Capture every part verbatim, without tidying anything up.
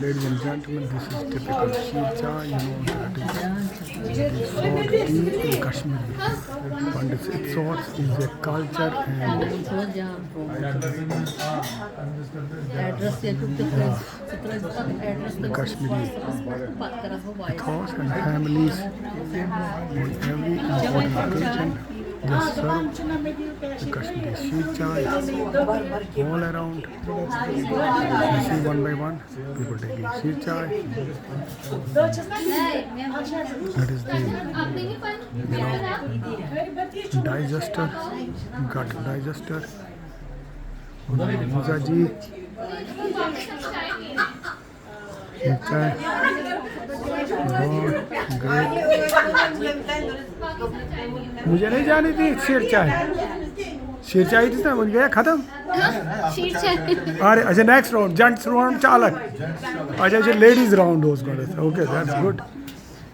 Ladies and gentlemen, this is typical Sheer Chai. You know that is, it is soaked tea in Kashmiri. Pandit Itsot is a culture and address ییٚتیُک تہِ ترٲیزِ ژٕ ترٲیزِ پَتہٕ address تہٕ Kashmiri پَتہٕ کَرَس بہٕ voice ethos and families on every important occasion. Just serve the Kashmiri Sheer Chai all around. You see one by one, people taking Sheer Chai. That is the, you know, digester, gut digester. Muzaji. Sheer Chai. Wow, great. مجھے نہیں جانی تھی شیر چائے. شیر چائے تھی نا, بن گیا ختم. شیر چائے. ارے اچھا, نیکسٹ راؤنڈ, جینٹس راؤنڈ چھُ الگ. اچھا اچھا, لیڈیز راؤنڈ اوس گۄڈٕ. Okay, that's good.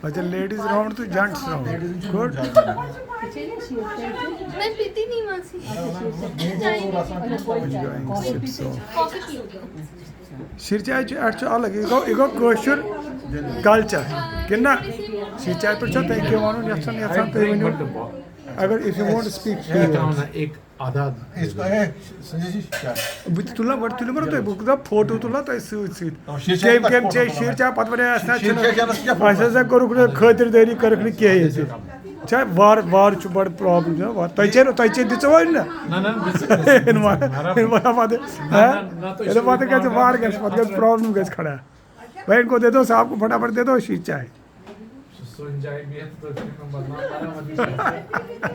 اچھا, لیڈیز راؤنڈ تہٕ جینٹس راؤنڈ. Good. میں پیتی نہیں ماسی. Enjoying sips of کافی پیو. شیر چاے چھُ, اَتھ چھُ الگ, یہِ گوٚو, یہِ گوٚو کٲشُر کلچر کِنہٕ نہ؟ شیر چاے پٮ۪ٹھ چھا تۄہہِ کینٛہہ وَنُن یَژھان, یَژھان تُہۍ ؤنِو. اگر, if you want to speak few words. ایک آدھا بہٕ تہِ تُلہٕ ہا, گۄڈٕ تُلِو مگر تُہۍ, بہٕ تُلہٕ ہا فوٹو, تُلہٕ ہا تۄہہِ سۭتۍ سۭتۍ. کٔمۍ کٔمۍ چیٚیہِ شیر چاے, پَتہٕ وَنہِ اَسہِ نہ چھُنہٕ, اَسہِ ہسا کوٚرُکھ نہٕ خٲطِردٲری, کٔرٕکھ نہٕ کینٛہہ ییٚتہِ. چھا وار وار چھُ بڑٕ problem چھُ وار, تۄہہِ چیٚیہِ, تۄہہِ چیٚیہِ دِژوا نہ؟ نہ نہ دِژٕکھ نہٕ. یِنہٕ وار, یِنہٕ وار پَتہٕ, ہہ؟ یِنہٕ پَتہٕ گژھِ وار گژھِ, پَتہٕ گژھِ problem گژھِ کھڑا. بہن کو دے دو, صاحب کو فٹافٹ دے دو شیر چاے. سُہ سُہ أنۍ جایہِ بِہِتھ تہٕ تٔمۍ ووٚن، "بدنام کران، وۄنۍ چھُ یہِ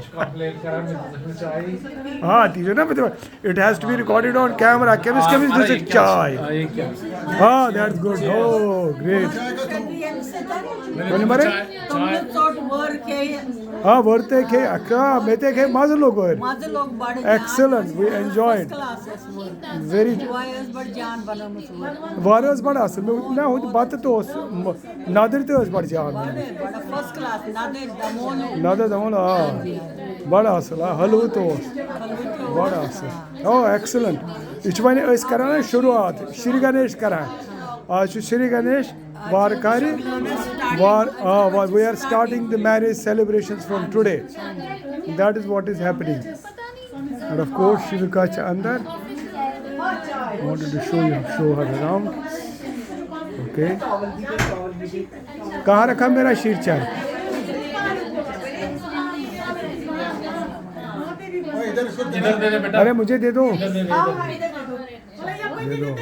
چھُ complain کران، مےٚ دِژٕکھ نہٕ چایی۔" آ, تی چھُ نا بہٕ تہِ وَنان, it has to be recorded on camera. کٔمِس کٔمِس دِژٕکھ چاے؟ آ, that's good. Oh, great. ؤنِو مَرے. تِمنٕے ژوٚٹ وٲر کھیٚیہِ، آ, وٲر تے کھے, اکھا, مےٚ تے کھے, مَزٕ لوٚگ وٲرۍ. مَزٕ لوٚگ بَڑٕ. Excellent, we enjoyed. کلاسَس وٲر. Very. وٲے ٲس بَڑٕ جان بَنٲومٕژ وٲر. واریاہ ٲس بَڑٕ اَصٕل. مےٚ وٕچھ نہ ہُتہِ بَتہٕ تہِ اوس, م-, نَدٕرۍ تہِ ٲسۍ بَڑٕ جان. بَڑٕ first class، نَدٕرۍ دَمولو. نَدٕرۍ دَمولو, آ. بَڑٕ اَصٕل, آ, حلوٕ تہِ اوس. بَڑٕ اَصٕل. Oh, excellent. یہِ چھُ وۄنۍ أسۍ کَران حظ شروٗعات, شری گنیش کَران. آز چھُ شری گنیش وارٕ کارِ. وار, آ, وار, we are starting the marriage celebrations from today. That is what is happening. And of course, Shivika چھِ اَندَر. Wanted to show you, show her around. Okay. کہاں رکھا میرا شیر چاے؟ ارے مجھے دے دو. دے دو.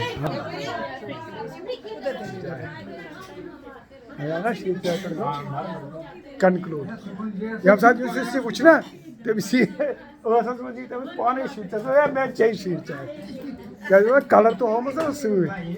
کنکلوڈ. ییٚمہِ ساتہٕ یُس یُس یہِ وٕچھِ نا, تٔمِس یی ٲسَس منٛز یی تٔمِس پانَے شُر, ژےٚ سا مےٚ چے شیر چاے. کیٛازِ مےٚ کَلَر تہِ ہومُت نا سۭتۍ.